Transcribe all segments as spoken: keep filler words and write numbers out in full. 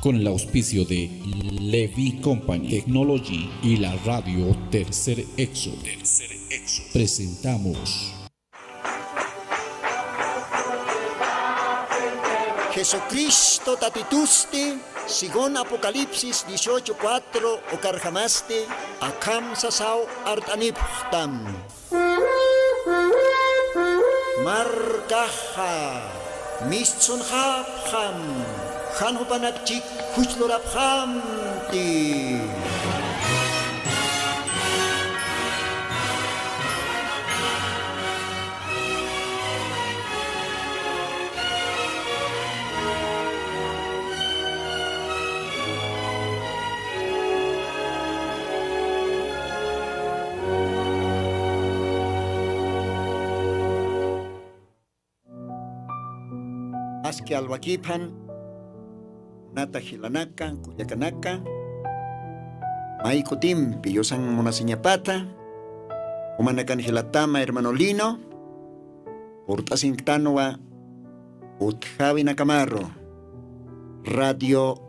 Con el auspicio de Levi Company Technology y la radio Tercer Éxodo, presentamos Jesucristo tatitusti, según Apocalipsis dieciocho cuatro, ukarjamasti, akham sasaw art'anipxtam. Markaxa mistsunxapxam, jan jupanakchik juchlurapxamti. Aski alwakiphan, munata jilanaka, kullakanaka, may kutimpi yusan munasiñapata, jumanakan jilatama hermano Lino, purt'asinktanwa utjawinakamaru, Radio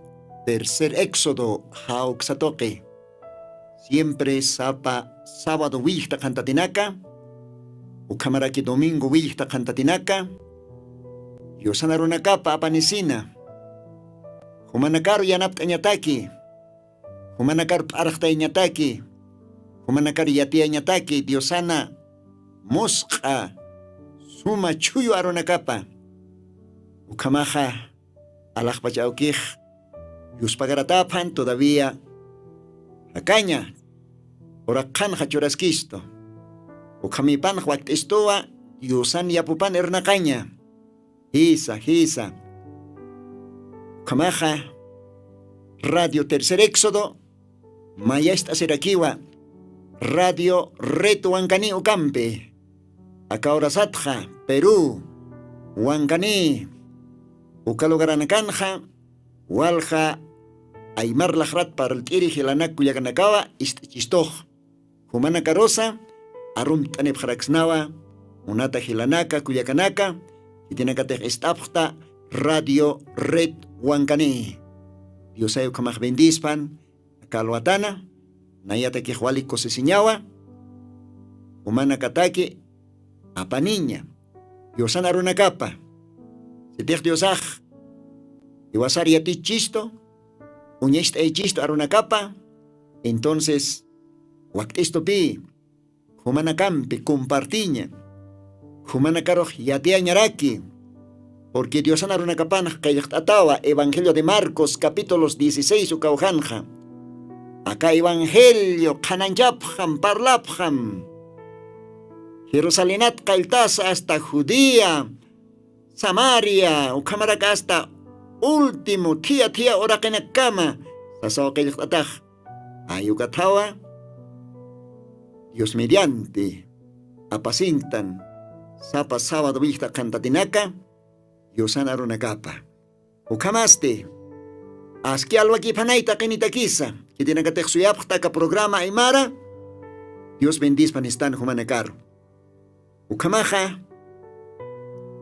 Tercer Éxodo, jawksatuqi. Siempre sapa sábado willjta qhantatinaka, ukhamaraki domingo willjta qhantatinaka, yusan arunakapa apanisina, jumanakaru yanapt'añataki, jumanakaru p'arxtayañataki, jumanakaru yatiyañataki, Diosana musq'a suma chhuyu arunakapa. Ukhamaxa alaxpach awkix yuspagarataphan todavía jakaña, uraqxanxa churaskistu. Ukhamipanx wakt'istuwa yusan yapupan irnaqaña. Jisa, jisa. Ukhamaxa Radio Tercer Éxodo, mayacht'asirakiwa Radio Red Wankani ukampi. Aka urasatxa Perú, Wankani, uka lugaranakanxa, walja aymar laqrat parlt'iri jilanak kullakanakawa ist'ichistux. Jumanakarusa arumt'anipxaraksnawa, munata jilanaka, kullakanaka, khitinakatix ist'apxta Radio Red Wankani. Diosay ukhamax bendispan, aka alwatana, nayatakix wali kusisiñawa, jumanakataki apaniña, yusan arunakapa. Sitix Diosax jiwasar yatichistu, uñacht'ayachistu arunakapa, entonces wakt'istupï, jumanakampi compartiña, jumanakarux yatiyañaraki, porque Diosan arunakapanx qillqt'atawa Evangelio de Marcos capítulos dieciséis ukawjanxa. Aka Evangelio qhananchapxam, parlapxam. Jerusalenat qalltasa hasta Judea, Samaria, ukhamarak hasta último thiya thiya uraqinakama, sasaw qillqt'atax. Ay ukathawa, Dios mediante, apasinktan, sapa sábado willjta qhantatinaka, yusan arunakapa. Ukhamasti, aski alwakiphanayta qinitakisa, khitinakatix suyapxta aka programa aymara, Dios bendispan istan jumanakaru. Ukhamaxa,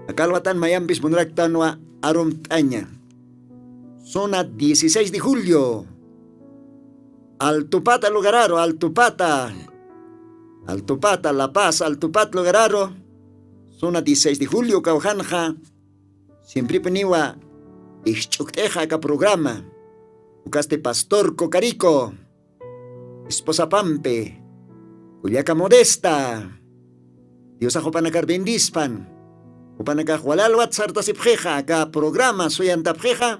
aka alwatan mayampis munaraktanwa arumt'aña. Zona dieciséis de julio. Altupata lugararu, Altupata. Altupata, La Paz, Altupata lugararu. Zona dieciséis de julio kawjanxa. Siemprepuniwa ixch'ukt'ixa aka programa. Ukasti pastor Cocarico. Esposapampi, kullaka Modesta. Diosax jupanakar bendispan. Jupanakax wali alwat sartasipxixa, aka programa suyantapxixa.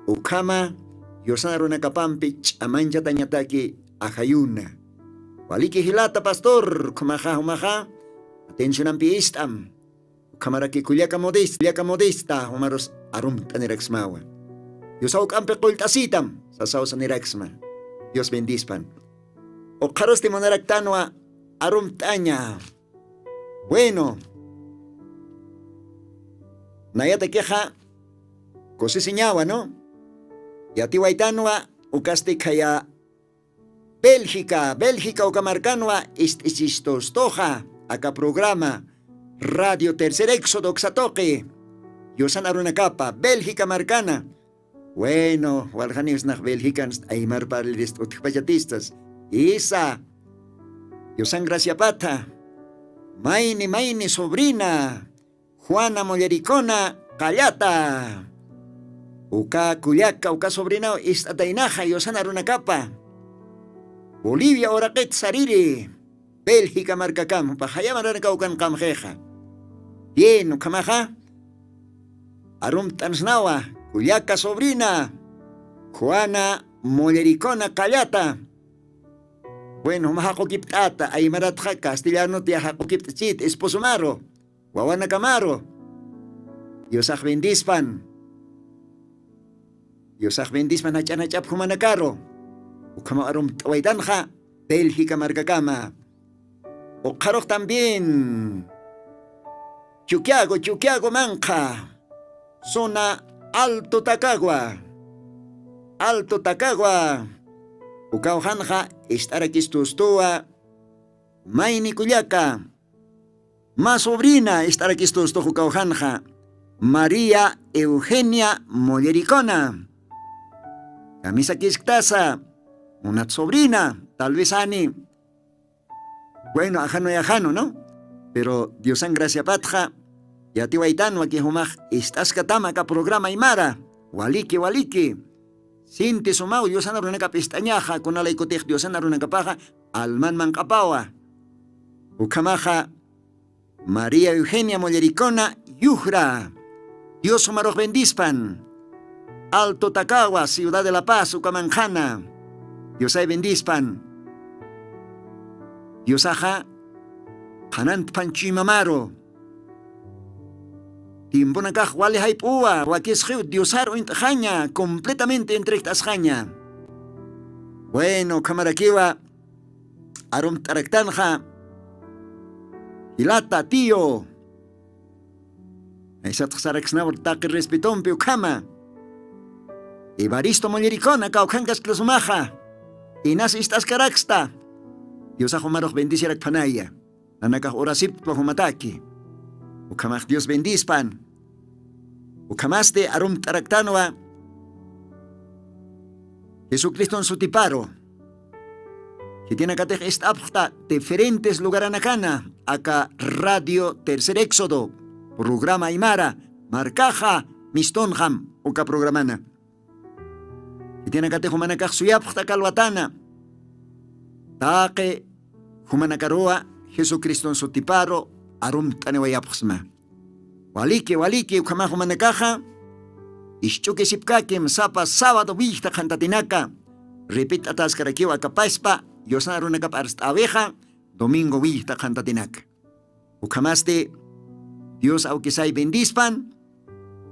Ukhama, Diosan arunakapampi ch'amanchatañataki ajayuna. Waliki jilata pastor, ukhamaxa, jumaxa, atencionampi ist'am. Ukhamaraki kullaka Modesta, kullaka Modesta, jumarus arumt'aniraksmawa. Diosaw k'ampi qullt'asitam, sasaw saniraksma. Dios bendispan. Ukxarusti munaraktanwa arumt'aña. Bueno. Nayatakixa kusisiñawa, ¿no? Yatiwaytanwa ukasti khaya Bélgica, Bélgica uka markanwa ist'ichistustuxa aka programa Radio Tercer Éxodo uksa tuqi. Yusan arunakapa, Bélgica markana. Bueno, walxaniw snax Belgicanst aymar parlirist utjpachatistas. Isa, yusan graciapatha. Mayni mayni sobrina, Juana Mollericona Qallata. Uka kullaka uka sobrinaw ist'ataynaxa yusana runakapa. Bolivia uraqit sariri, Belgica markakam jupax jayamaranakaw kan qamxixa. Bien ukhamaxa, arumt'ansnawa kullaka sobrina Juana Mollericona Qallata. Bueno, juma jaq'ukipt'ata aymaratxa castellanot ya jaq'ukipt'achit esposomaru, wawanakamaru. Yusax bendispan. Yusax bendispan jach'an jach'ap jumanakaru. Ukhamaw arumt'awaytanxa Belgica markakama. Uqharux también chuquiago chuquiago manqha, zona alto tacagua, alto tacagua. Ukawxanxa ist'arakistustuwa. Mayni kullaka, ma sobrina ist'arakistustux ukawxanxa, María Eugenia Mollericona. Kamisakisktasa, munat sobrina tal vez ani. Bueno, ajanu ajanu no, pero diosan graciapatxa yatiwaytanwa ki jumax ist'askatam aka programa aymara. Waliki waliki. Sinti sumaw diosana runakap ist'añaxa kunalaykutix diosana runakapaxa alman manq'apawa. Ukhamaxa, María Eugenia Mollericona Yujra, dios jumarux bendispan. Alto takawa ciudad de la paz ukamanqhana, diosay bendispan. Diosaxa qhanantphan chuymamaru. Tiemponakax wali jayp'uwa wakisxiw diosar uñt'xaña completamente entregt'asxaña. Bueno ukhamarakiwa, arumt'araktanxa jilata tiyo. Aysatxsaraksnawr taqi respetompi ukhama, evaristo mollerikona kawkhankasklasumaxa. Inas ist'askaraksta. Diosax umarux bendisirakphanaya. Nanakax urasiptpa jumataki. Ukhamax dios bendispan. Ukhamasti arumt'araktanwa jesucriston sutiparu. Khitinakatix ist'apxta diferentes lugaranakana aka radio tercer éxodo programa aymara markaxa mistunxam uka programana. Khitinakatix umanakax suyapxta kalwatana taqi jumanakaruwa jesucriston sutiparu arumt'aniwayapxsma. Waliki waliki ukhamax umanakaxa isch'ukisipkakim sapa sabado willta qhantatinaka. Ripit t'ataskarakiw akapaspa yusana runakap arst'awixa domingo willta qhantatinaka. Ukhamasti dios awkisay bendispan.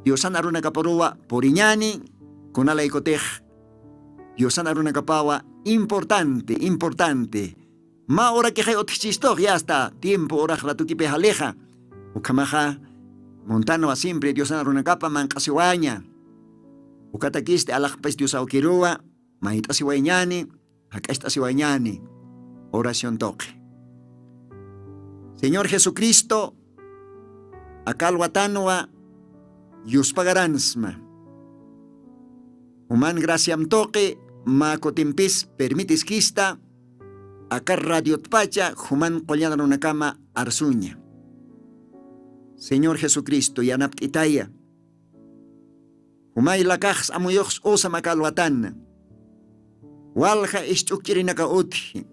Yusana runakaparuwa puriñani kunalaykutix yusana runakapawa importante importante. Ma urakixay utjchistux yasta tiempo urax ratukipi jalixa. Ukhamaxa muntanwa siempre diosana runakapa manq'asiwaña. Ukatakisti alaxpis dios awkiruwa mayt'asiwayñani jak'acht'asiwayñani. Oración tuqi. Señor jesucristo akalwatanwa yuspagaransma. Uman graciam tuqi mä kutimpis permitiskista aka radiotpacha juman qullan runakama arsuña. Señor jesucristo yanapt'itaya. Jumay lakaxs amuyuxs usam aka alwatana. Walja isch'ukch'irinaka utji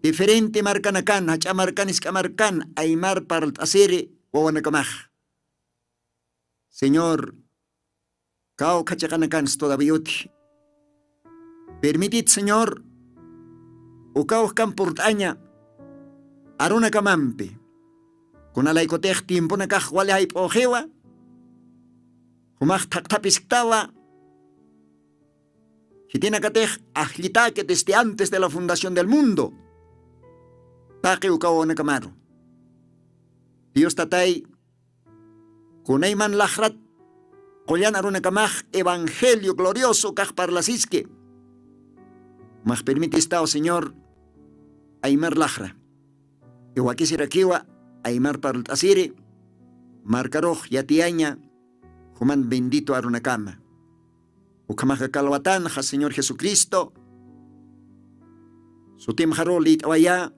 diferente markanakan jach'a markan isk'a markan aymar parlt'asiri wawanakamax. Señor, kawkha chiqanakans todavía utji. Permitit señor ukawjkam purt'aña arunakamampi. Kunalaykutix tiemponakax wali jayp'uxiwa. Jumax thaqthapisktawa. Khitinakatix ajllitaki desde antes de la fundación del mundo. Taqi ukawawanakamaru dios tatay, kunayman laxrat qullan arunakamax evangelio glorioso kax parlasiski. Max permitistaw señor aymar laxra iwakisirakiwa aymar parlt'asiri markarux yatiyaña juman bendito arunakama. Ukhamaxa kalwatanxa Señor Jesucristo sutimxaru lït'awayä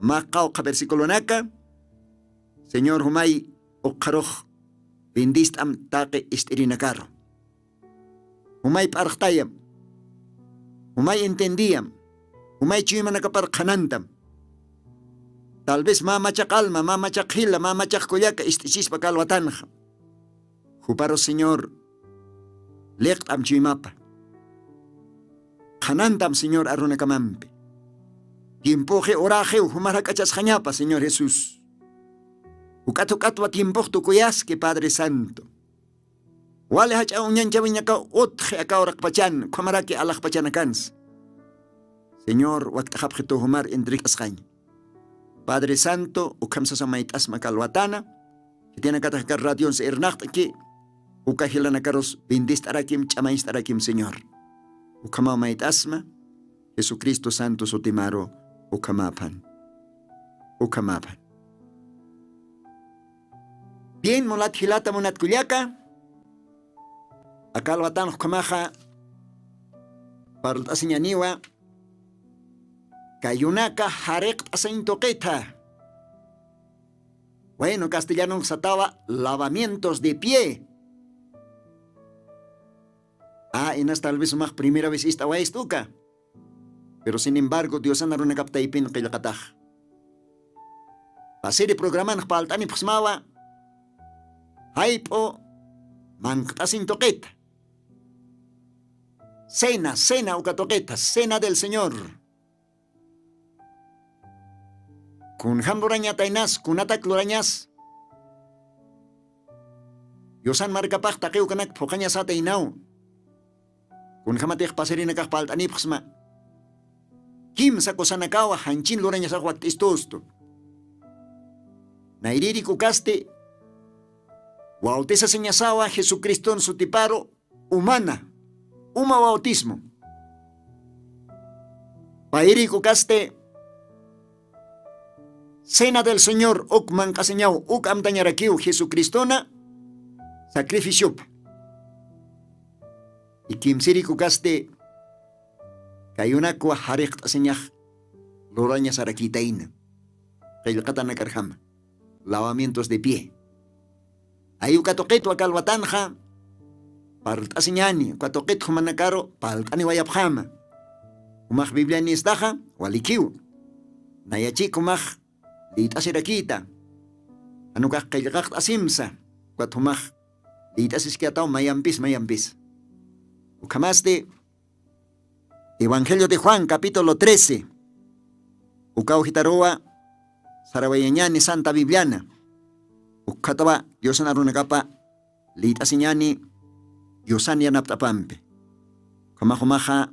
mä qawqha versiculonaka. Señor jumay ukxarux bendist'am taqi ist'irinakaru. Jumay p'arxtayam, jumay entendiyam, jumay chuymanakapar qhanantam. Tal vez mä machaq alma, mä machaq jila, mä machaq kullaka ist'ichispa kalwatanxa. Juparu Señor liqt'am chuymapa. Qhanantam Señor arunakamampi. Tiempoxi uraxiw jumar jak'achasxañapa Señor Jesús. Juk'at juk'atwa tiempox tukuyaski Padre Santo. Wali jach'a uñanchawiñakaw utxi aka uraqpachan ukhamaraki alaxpachanakansa. Señor wakt'axapxitu jumar entregk'asxaña. Padre Santo ukham sasa mayt'asma kalwatana. Khitinakatax aka radions irnaqt'ki uka jilanakarus bendist'arakim ch'amañst'arakim Señor. Ukhamaw mayt'asma Jesucristo santo sutimaru. Ukhamaphan. Ukhamaphan. Bien, mulat jilata munatkullaka, akalwatan ukhamaxa parlt'asiñaniwa. Kayunaka jariqt'asañ tuqitha. Bueno, castellanonx satawa lavamientos de pie. Ah, inas tal vez umax primera vez ist'awaystuka. Pero sin embargo diosana runakap taypin qillqatax. Pasiri programanx palt'anipxsmawa. Jayp'u manqt'asiñ tuqita. Cena cena uka tuqita cena del señor. Kunjam lurañataynas kunatak lurañas? Yusan markapax taqiwkanak phuqañasataynaw. Kunjamatix pasirinakax palt'anipxsma. Kimsa kusanakawa janchin lurañasax wakt'istustu. Nayririkukasti wawtisasiñasawa jesucriston sutiparu umana uma wawtismu. Payirikukasti cena del señor uk manq'asiñaw uk amtañarakiw jesucristona sacrificiopa. Ikimsirikukasti kayunakwa jariqt'asiñax lurañasarakitayna. Qillqatanakarjama lavamientos de pie. Ay uka tuqit wakalwatanxa parlt'asiñani uka tuqit jumanakaru parlt'aniwayapxama. Jumax biblianistaxa walikiw. Nayachik jumax lït'asirakita. Janukax qillqaqt'asimsa ukat jumax lït'asiskiyataw mayampis mayampis. Ukhamasti evangelio de juan capítulo trece. Ukaw jitaruwa sarawayañani santa bibliana. Ukhatawa diosana runakapa lït'asiñani diosan yanapt'apampi. Ukhamaxumaxa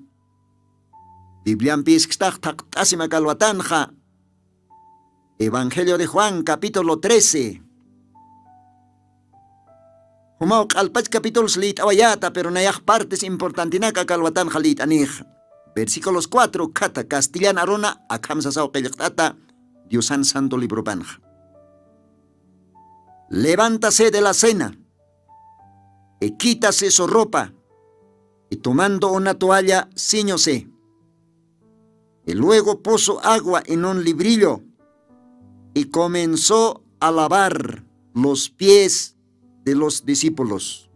bibliampi iskstax thaqt'asim akalwatanxa. Evangelio de juan capítulo trece. Jumaw q'alpach capítulos lït'awayata pero nayax partes importantinak akalwatanxa lït'anix. Versículos cuatro ukhata castellan aruna akham sasaw qillqt'ata diosan santo libropanxa. Levántase de la cena y quítase su ropa y tomando una toalla ciñose. Y luego puso agua en un librillo y comenzó a lavar los pies de los discípulos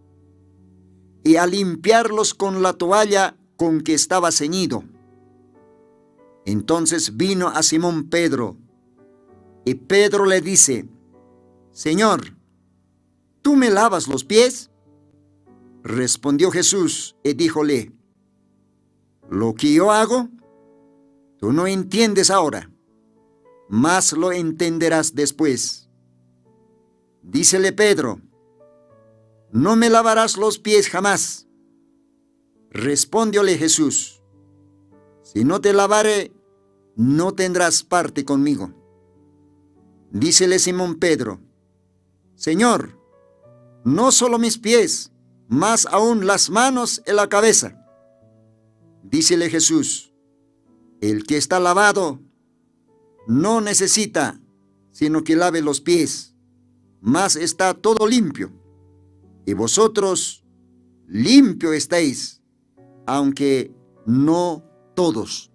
y a limpiarlos con la toalla con que estaba ceñido. Entonces vino a Simón Pedro y Pedro le dice: Señor, ¿tú me lavas los pies? Respondió Jesús y díjole: Lo que yo hago, tú no entiendes ahora, mas lo entenderás después. Dícele Pedro: No me lavarás los pies jamás. Respondióle Jesús: Si no te lavare, no tendrás parte conmigo. Dícele Simón Pedro: Señor, no solo mis pies, mas aún las manos y la cabeza. Dícele Jesús: El que está lavado no necesita sino que lave los pies, mas está todo limpio. Y vosotros limpio estáis, aunque no todos,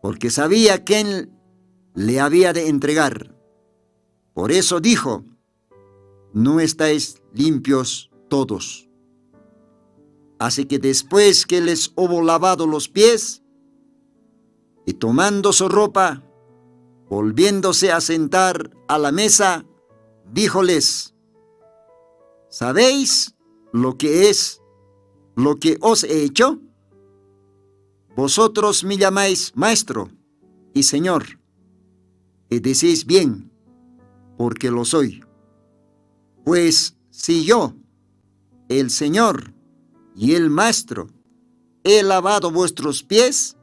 porque sabía quién le había de entregar. Por eso dijo: "No estáis limpios todos". Así que después que les hubo lavado los pies, y tomando su ropa, volviéndose a sentar a la mesa, díjoles: "¿Sabéis lo que es, lo que os he hecho? Vosotros me llamáis maestro y señor, y decís bien, porque lo soy. Pues si yo, el señor y el maestro, he lavado vuestros pies,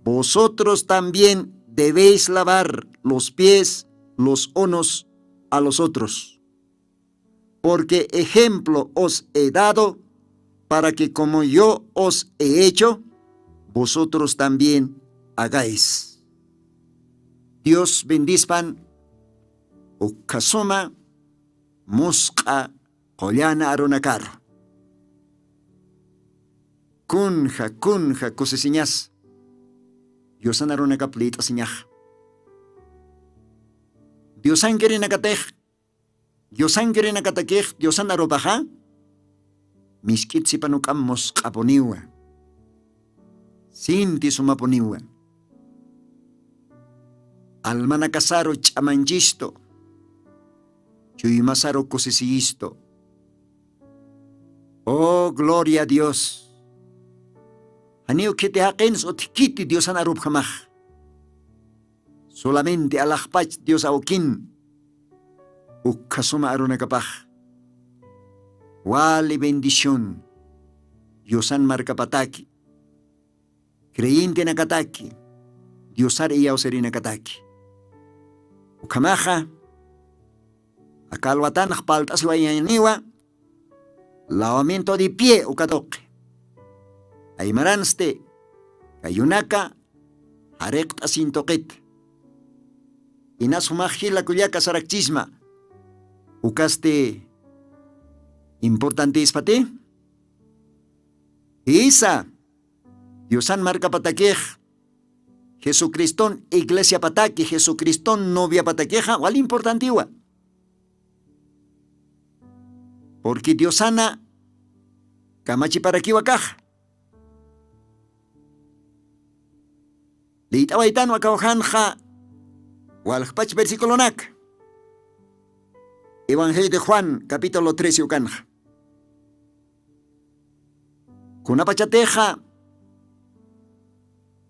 vosotros también debéis lavar los pies los unos a los otros. Porque ejemplo os he dado, para que como yo os he hecho, vosotros también hagáis". Dios bendispan ukhasuma musq'a qullana arunakaru. Kunja, kunja kusisiñas Diosana runakap lït'asiñax. Diosankirinakatix, Diosankirinakatakix, Diosan arupaxa misk'it sipanuk'am musq'apuniwa. Sinti sumapuniwa. Almanakasaru ch'amanchistu, chuymasaru kusisiyistu. Oh, gloria a Dios. Janiw khiti jaqins utjkiti Diosan arupjamax. Solamente alaxpach Dios awkin ukhasuma arunakapax. Wali bendición. Diosan markapataki, creyentenakataki, Diosar iyawsarinakataki. Ukhamaxa aka alwatanx palt'asiwayañaniwa. Lavamiento de pie ukatuqi. Aymaransti kayunaka jariqt'asin tuqit. Inas jumax jila kullaka sarakchisma. Ukasti importantispati. Isa, Diosan markapatakix, Jesucriston iglesiapataki, Jesucriston noviapatakixa wal importantiwa. Porque Diosana kamachiparakiwa kax. Liyt'awaytan wakawjanxa walxpach versiculonak. Evangelio de Juan capítulo trece ukanxa. Kunapachatixa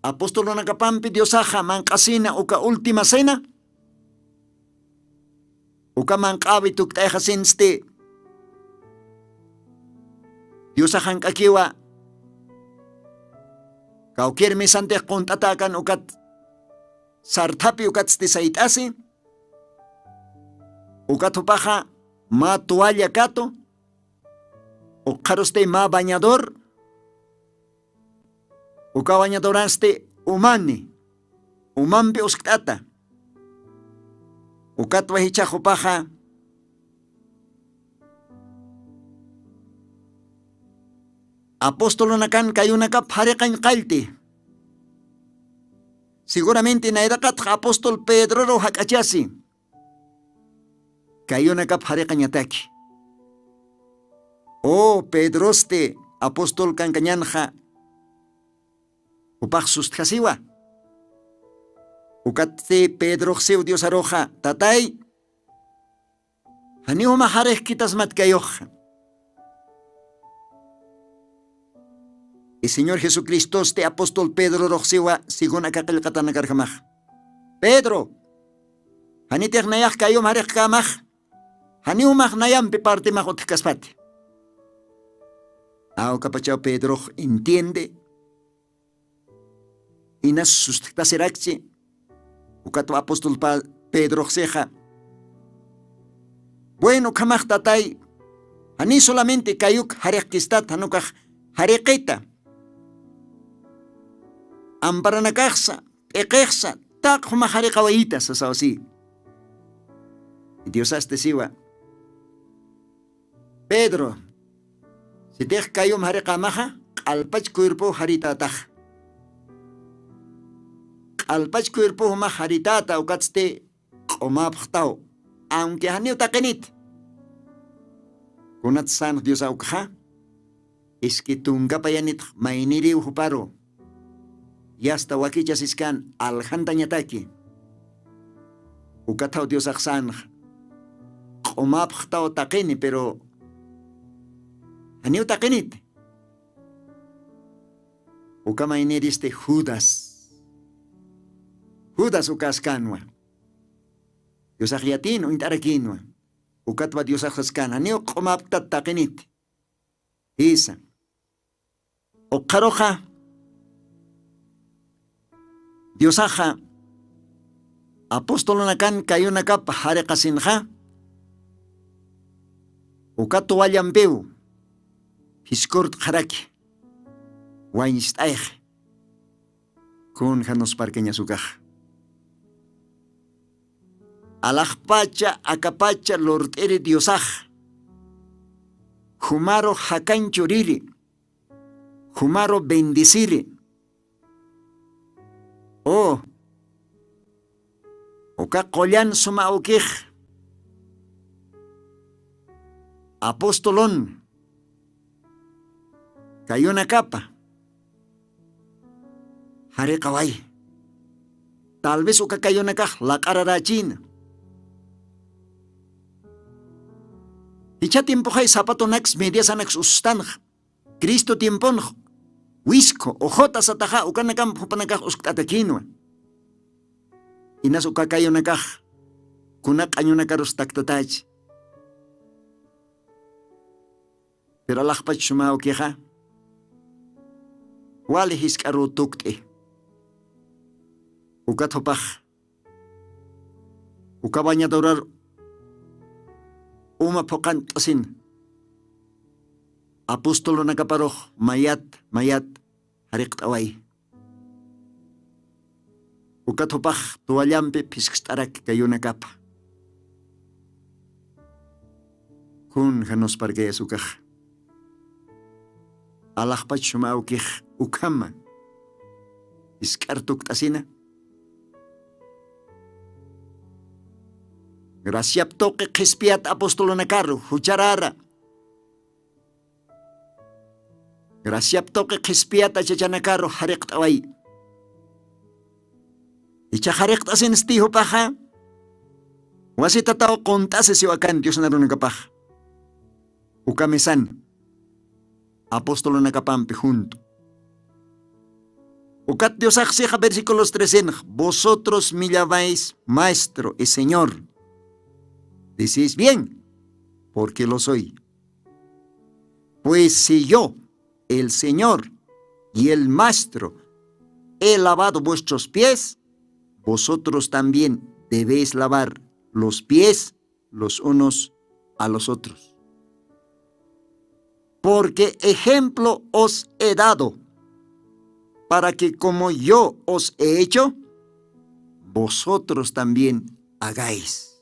apostolunakapampi Diosaxa manq'asina uka última cena, uka manq'awi tukt'ayxasinsti Diosaxank'akiwa kawkir misantix qunt'atakan ukat sarthapi ukatsti sayt'asi. Ukat jupaxa mä toalla katu, ukxarusti mä bañador, uka bañadoransti umani, umampi uskt'ata. Ukatwa jichhax jupaxa apostolunakan kayunakap jariqañ qallti. Seguramente nayraqatx apostol Pedroru jak'achasi kayunakap jariqañataki. O Pedrosti apostol kankañanxa jupax sustjasiwa. Ukatsti Pedroxsiw Diosaruxa: Tatay, janiw jumax jarixkitasmat kayuxa. Y Señor Jesucristosti apostol Pedroruxsiwa según aka qillqatanakarjamax: Pedro, janitix nayax kayum jarixkämax, janiw jumax nayampi partimax utjkaspati. Awkapachaw Pedrox entiende. Inas sustjtasirakchi. Ukatwa apostol Pedroxsixa: Bueno, ukhamax tatay, janiy solamente kayuk jarixkistat, jan ukax jariqita. Amparanakaxsa, p'iqixsa, taqi jumax jariqawayita sasaw si. Diosasti siwa: Pedro, sitix kayum jariqämaxa, q'alpach cuerpow jaritätaxa. Q'alpach cuerpow jumax jaritäta ukatsti q'umapxtaw, aunque janiw taqinit. Kunat sanx diosaw ukxa? Iski tunkapayanitx mayniriw juparu. Yasta wakichasiskan aljantañataki. Ukathaw diosax sanx q'umapxtaw taqini pero janiw taqinit. Uka mayniristi judas. Judas ukaskanwa. Diosax yatin uñt'arakinwa. Ukatwa diosax saskan janiw q'umaptat taqinit. Jisa. Uqharuxa diosaxa apostolunakan kayunakap jariqasinxa uka tuwallampiw phiskurt qharaki wañst'ayxi. Kun janusparkañasukaxa alaxpacha akapacha lurt'iri diosax jumaru jakañchuriri jumaru bendeciri. O uka qullan suma awkix apostolun kayunakapa jariqaway. Tal vez uka kayunakax laq'ararächïna. Jichha tiempoxay zapatonaks mediasanaks usustanxa cristo tiemponx wiskhu uxuta sataxa ukanakamp jupanakax uskt'atakïnwa. Inas uka kayunakax kuna q'añunakarus taktatächi. Pero alaxpach suma awkixa wali jisk'aruw tukt'i. Ukat jupax uka bañadurar uma phuqant'asina apostolunakaparux mayat mayat jariqt'away. Ukat jupax tuwallampi phiskst'arak kayunakapa. Kun janusparkayas ukaxa alaxpach suma awkix ukhama jisk'ar tukt'asina. Graciap tuqi qhispiyat apostolunakaru jucharara. Graciap tuqi qhispiyat achachanakaru jariqt'away. Icha jariqt'asinsti jupaxa wasitataw qunt'asi siwakan diosnarunakapax. Uka mesan apostolunakapampi juntu. Ukat diosax sixa versículos trecenx vosotros me llamáis maestro y señor. Decís bien, porque lo soy. Pues si yo el señor y el maestro he lavado vuestros pies, vosotros también debéis lavar los pies los unos a los otros. Porque ejemplo os he dado, para que como yo os he hecho, vosotros también hagáis.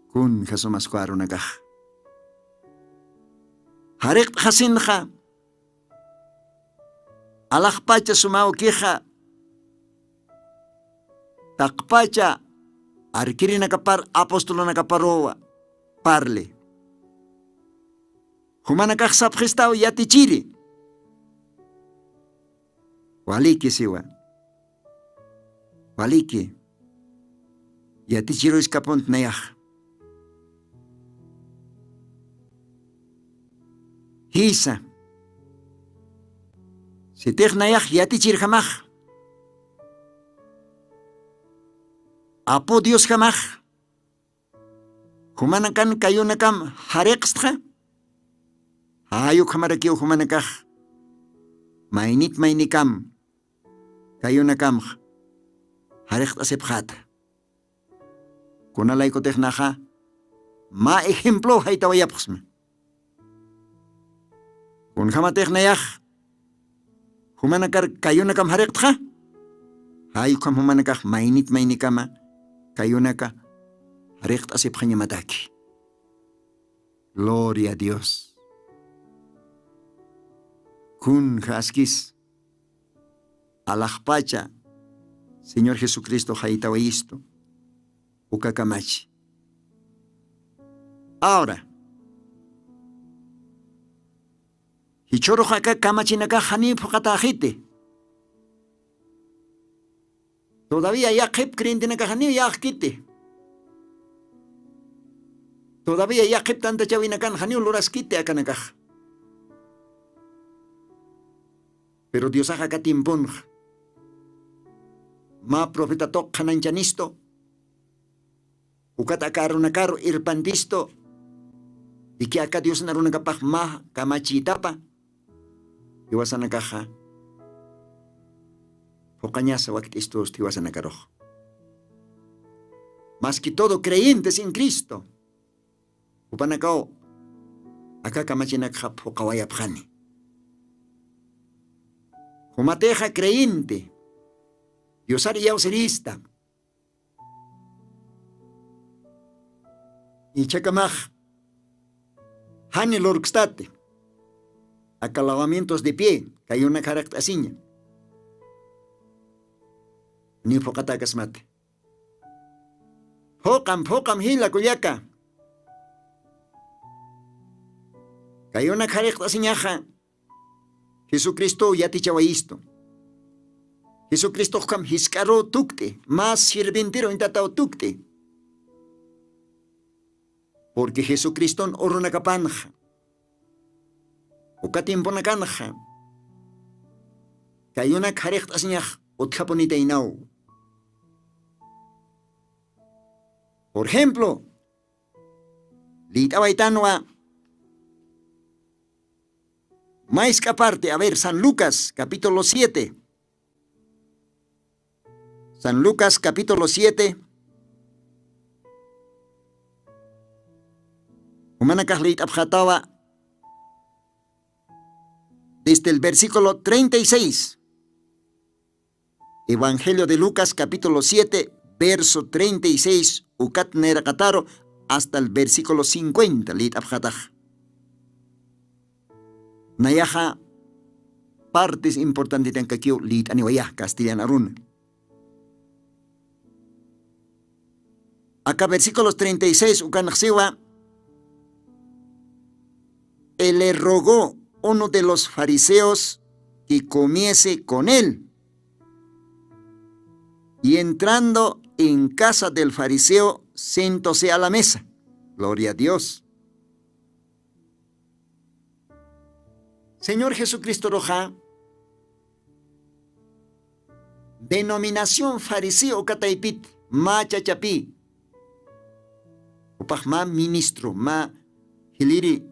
Kun jasumasku arunakax jariqt'xasinxa alaxpacha suma awkixa taqpacha arkirinakapar apostolunakaparuwa parli. Jumanakax sapxistaw yatichiri. Waliki siwa. Waliki yatichiruskapunt nayax. Jisa sitix nayax yatichirjamax apu diosjamax jumanakan kayunakam jariqstxa. Jay ukhamarakiw jumanakax maynit maynikam kayunakamx jariqt'asipxäta. Kunalaykutix naxa mä ejemplow jaytawayapxsma. Kunjamatix nayax jumanakar kayunakam jariqtxa. Jay ukham jumanakax maynit maynikama kayunaka jariqt'asipxañamataki. Gloria a dios. Kunja askis alaxpacha señor jesucristo jaytawayistu uka kamachi. Ahora jichhurux aka kamachinakax janiw phuqataxiti. Todavía yaqhip creyentenakax janiw yaqkiti. Todavía yaqhip tantachawinakan janiw luraskiti akanakax. Pero diosax aka tiemponxa mä profetatoq qhanañchanistu ukat aka arunakaru irpantistu. Iki aka diosna runakapax mä kamachiytapa jiwasanakaxa phuqañasa wakt'istusti jiwasanakarux. Mas que todo creyentes en cristo jupanakaw aka kamachinakxa phuqawayapxani. Jumatixa creyente diosar iyawsirista ichhakamax jani lurkstati aka lavamientos de pie kayunak jariqt'asiña. Ni phuqatakasmati phuqam phuqam jila kullaka. Kayunak jariqt'asiñaxa jesucristow yatichawayistu. Jesucristoxkam jisk'aruw tukt'i mä sirvintiru intataw tukt'i. Purqui jesucriston urunakapanxa uka tiemponakanxa kayunak jariqt'asiñax utjapunitaynaw. Por ejemplo liyt'awaytanwa maysk'a parte a ver san lucas capítulo siete. San lucas capítulo siete jumanakax liyt'apxatawa desde el versículo treinta y seis. Evangelio de lucas capítulo siete verso treinta y seis ukat nayraqataru hasta el versículo cincuenta liyt'apxatax. Nayaxa partes importantetankakiw liyt'aniwayaj castellan aruna. Aka versículos treinta y seis ukanxsiwa y le rogó uno de los fariseos que comiese con él. Y entrando en casa del fariseo sentose a la mesa. Gloria a dios. Señor jesucristoruxa denominación fariseo ukataypit mä chachapi upax mä ministro mä jiliri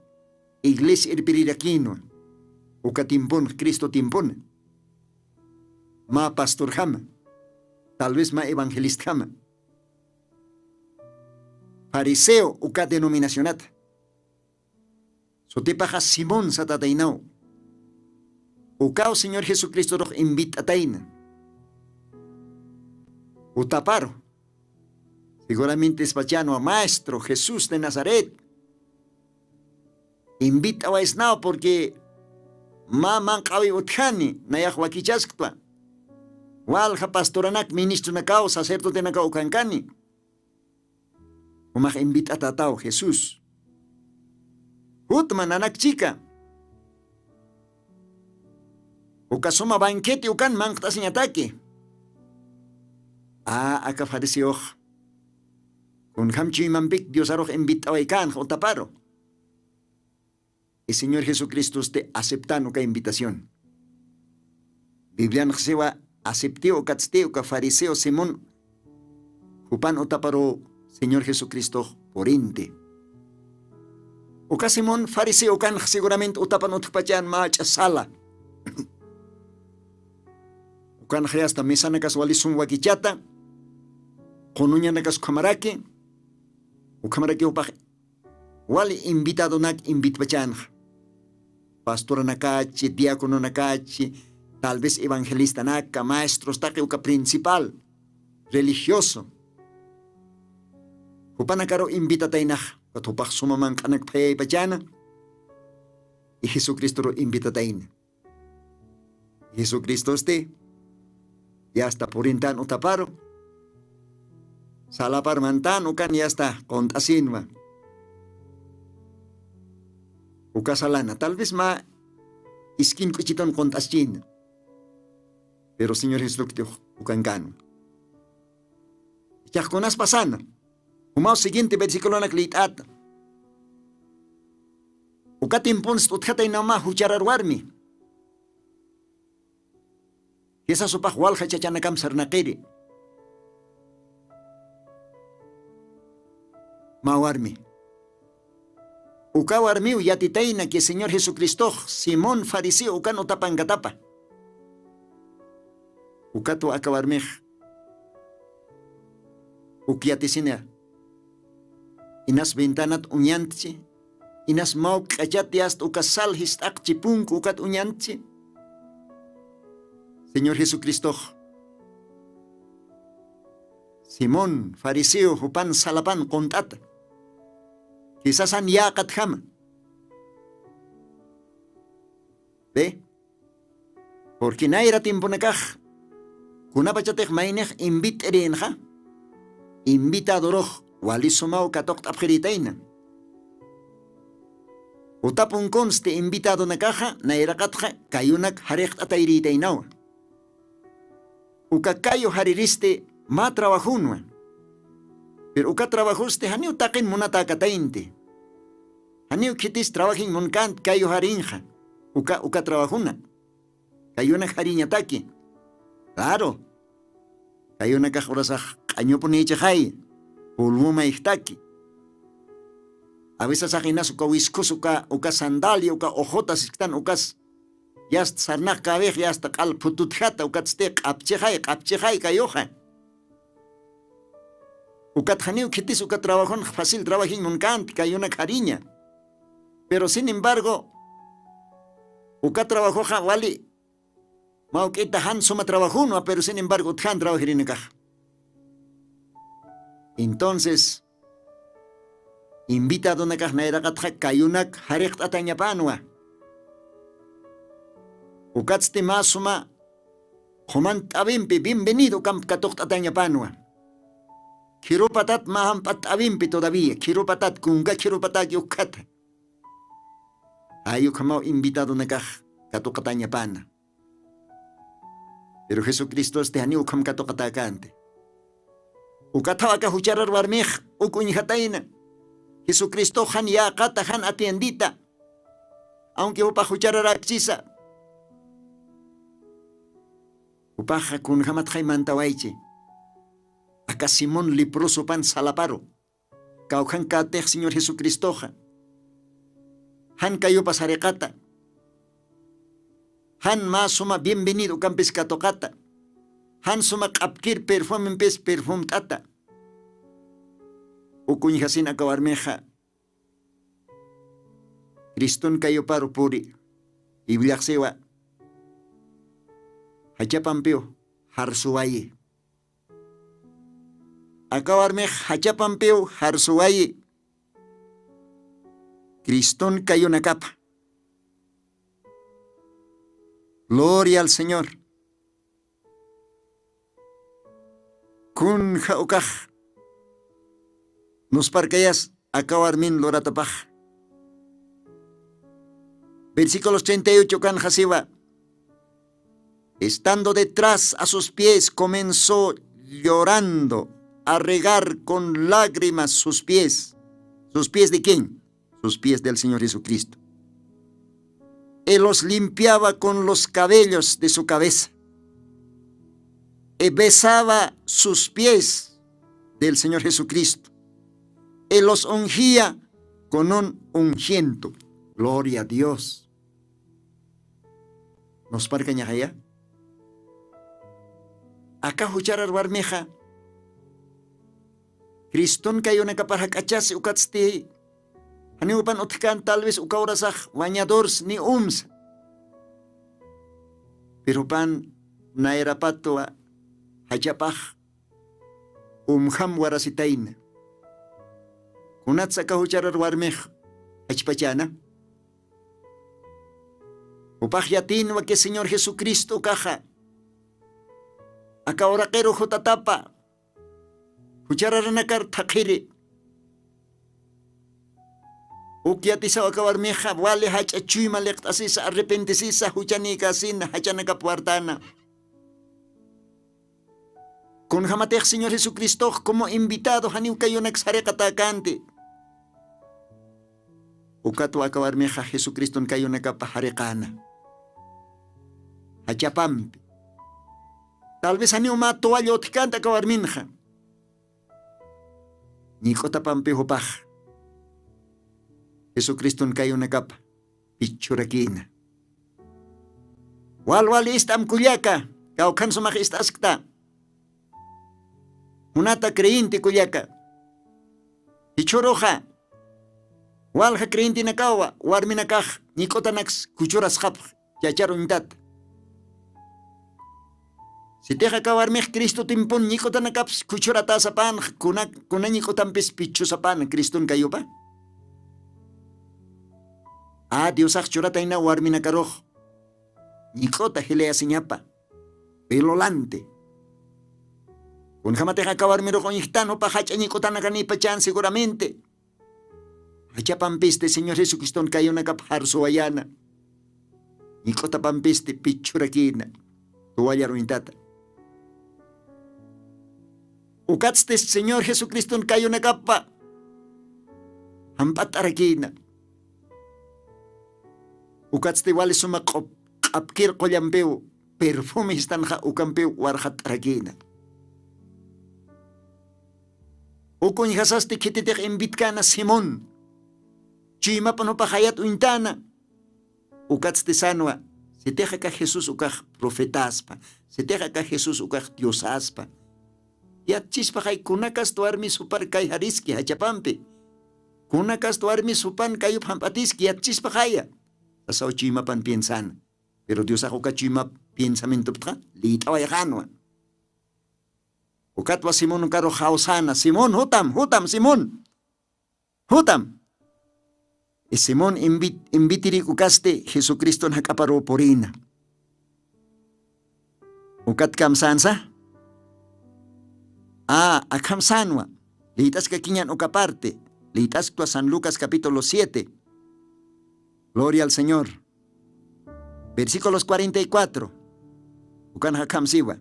iglesia irpirirakïnwa uka tiempun cristo tiempuna mä pastorjama tal vez mä evangelistjama fariseo uka denominacionata sutipaxa simón satataynaw. Ukaw señor jesucristorux invit'atayna utaparu seguramente ispachanwa maestro jesús de nazaret invit'awaysnaw purqui mä manq'awi utjani nayax wakichasktwa walja pastoranak ministronakaw sacerdotenakaw ukhankani. Umax invit'atataw jesús jutma nanak chika uka suma banquete ukan manqt'asiñataki. A aka fariseox kunjam chuymampik diosarux invit'awaykanxa utaparu. Y señor jesucristosti aceptan uka invitación biblianxsiwa aceptiw ukatsti uka fariseo simón jupan utaparuw señor jesucristox purinti. Uka simón fariseo ukanx seguramente utapan utjpachan mach'a sala ukanxayasta mesanakas walisum wakichata qunuñanakas ukhamaraki ukhamaraki upax wali invitadonak invitpachanxa pastoranakachi diacononakachi tal vez evangelistanaka maestros taqi uka principal religioso jupanakaru invitataynaxa ukat jupax suma manq'anak phayaypachana y jesucristoru invitatayna. Jesucristosti yasta purintan utaparu, salapar mantan ukan yasta qunt'asinwa. Uka salana tal vez mä iskin k'uchitun qunt'aschina. Pero señor jesucristo ukankanwa. Ichaxkunas pasana, jumaw siguiente versiculonak liyt'ata. Uka tiemponsta utjataynawma jucharar warmi. Jisasupax walja chachanakam sarnaqiri. Mä warmi, uka warmiw yatitayna ki señor jesucristox simón fariseo ukan utapankatapa. Ukatwa aka warmix uk yatisina, inas ventanat uñantchi, inas mawk k'achat yasta uka sal jist'aqchi punku ukat uñantchi. Señor jesucristox simón fariseo jupan salapan qunt'ata, jisasan yäqatjama. Ve, purqui nayra tiemponakax kunapachatix maynix invit'irinxa, invitadurux wali sumaw katuqt'apxiritayna. Utapunkunsti invitadunakaxa nayraqatxa kayunak jariqt'atayrïtaynawa. Uka kayu jariristi mä trabajunwa. Pero uka trabajusti janiw taqin munatäkataynti. Janiw khitis trabajiñ munkänti kayu jarinxa. Uka uka trabajuna kayunak jariñataki. Claro, kayunakax urasax q'añupunïchixay, pulmumayxtaki. Avisasax inas uka wiskus uka uka sandalia uka uxutas isktan ukas yasta sarnaq kawix yasta q'al phututjata ukatsti q'apchixay q'apchixay kayuxa. Ukat janiw khitis uka trabajonx facil trabajiñ munkänti kayunak jariña. Pero sin embargo uka trabajoxa wali mawk'ita jan suma trabajonwa pero sin embargo utjan trabajirinakax. Entonces invitadunakax nayraqatxa kayunak jariqt'atañapanwa. Ukatsti mä suma qhuman t'awimpi bienvenido ukamp katuqt'atañapanwa. Khirupatat mä jamp'at t'awimpi todavía khirupatat kunka khirupatäki ukkhata. Jay ukhamaw invitadunakax katuqatañapana. Pero jesucristosti janiw ukham katuqatäkänti. Ukathaw aka jucharar warmix uk uñjatayna, jesucristox jan yäqata jan atiendita. Aunque jupax juchararäkchisa, jupaxa kunjamatxay mantawaychi. Aka simón leprosopan salaparu kawkhankatix señor jesucristoxa jan kayupa sariqata, jan mä suma bienvenido ukampis katuqata, jan suma q'apkir perfumempis perfumt'ata. Ukuñjasin aka warmixa criston kayuparu puri, iwllaxsiwa jachapampiw jarsuwayi. Aka warmix jachapampiw jarsuwayi criston kayunakapa. Gloria al señor. Kunja ukax nusparkayas aka warmin luratapax. Versículos treinta y ocho kanxasiwa, estando detrás a sus pies comenzó llorando a regar con lágrimas sus pies. ¿Sus pies de quién? Sus pies del señor jesucristo. Él los limpiaba con los cabellos de su cabeza y besaba sus pies del señor jesucristo y los ungía con un ungüento. Gloria a dios. Nusparkañaxaya aka jucharar warmixa criston kayunakapar jak'achasi ukatsti janiw upan utjkän tal vez uka urasax wañadors ni umsa. Pero pan nayrapatwa jachapax umjam warasitayna. Kunatsa aka jucharar warmix jachpachäna? Jupax yatinwa que Señor Jesucristo ukaxa aka uraqiru jutatapa juchararanakar thaqhiri. Uk yatisaw aka warmixa wali jach'a chuyma liqt'asisa, arrepentisisa, juchanïkasina, jachanakap wartana. Kunjamatix Señor Jesucristox como invitado janiw kayunaks jariqatäkänti. Ukatwa aka warmixa Jesucriston kayunakapa jariqäna. Jachapampi. Tal vez janiw mä toalla utjkänti aka warminxa. Ñik'utapampi jupax Jesucriston kayunakapa pichhurakïna. Wal wal ist'am kullaka, kawkhan sumax ist'askta. Munata creyente kullaka. Jichhüruxa walja creyentenakawa warminakax ñik'utanaks kuchurasxapx, chachar uñtata. Sitix aka warmix Cristo timpun ñik'utanakapis kuchuratäsapan, kuna, kuna ñik'utampis pichhusapan Criston kayupa. A, Diosax churatayna warminakarux ñik'uta jilayasiñapa, velo lante. Kunjamatix aka warmirux uñjtan jupa jach'a ñik'utanakanïpachan seguramente. Jachapampisti Señor Jesucriston kayunakap jarsuwayäna. Ñik'utapampisti pichhurakïna. Tuwallar uñtata. Ukatsti Señor Jesucriston kayunakapa jamp'att'arakïna. Ukatsti wali suma q'up-, q'apkir qullampiw perfume istanxa ukampiw warxatt'arakïna. Uk uñjasasti khititix invitkana Simón. Chuymapan jupax jayat uñtana. Ukatsti sanwa, sitix aka Jesús ukax profetaspa, sitix aka Jesús ukax Diosaspa. Yatchispaxay kunakasti warmis jupar kayjariski jachapampi. Kunakasti warmis jupan kayup jamp'atiski yatchispaxaya. Sasaw chuymapan piensana. Pero Diosax uka chuymap piensamientoptxa liyt'awayxanwa. Ukatwa Simón ukarux jawsana, Simón, jutam, jutam, Simón. Jutam. Y Simón invi-, invitirik ukasti Jesucriston jak'aparuw purïna. Ukat kamsänsa. A, akham sänwa. Liyt'askakiñan uka parte. Liyt'asktwa San Lucas capítulo siete. Gloria al Señor. Versículos cuarenta y cuatro. Ukan akham siwa.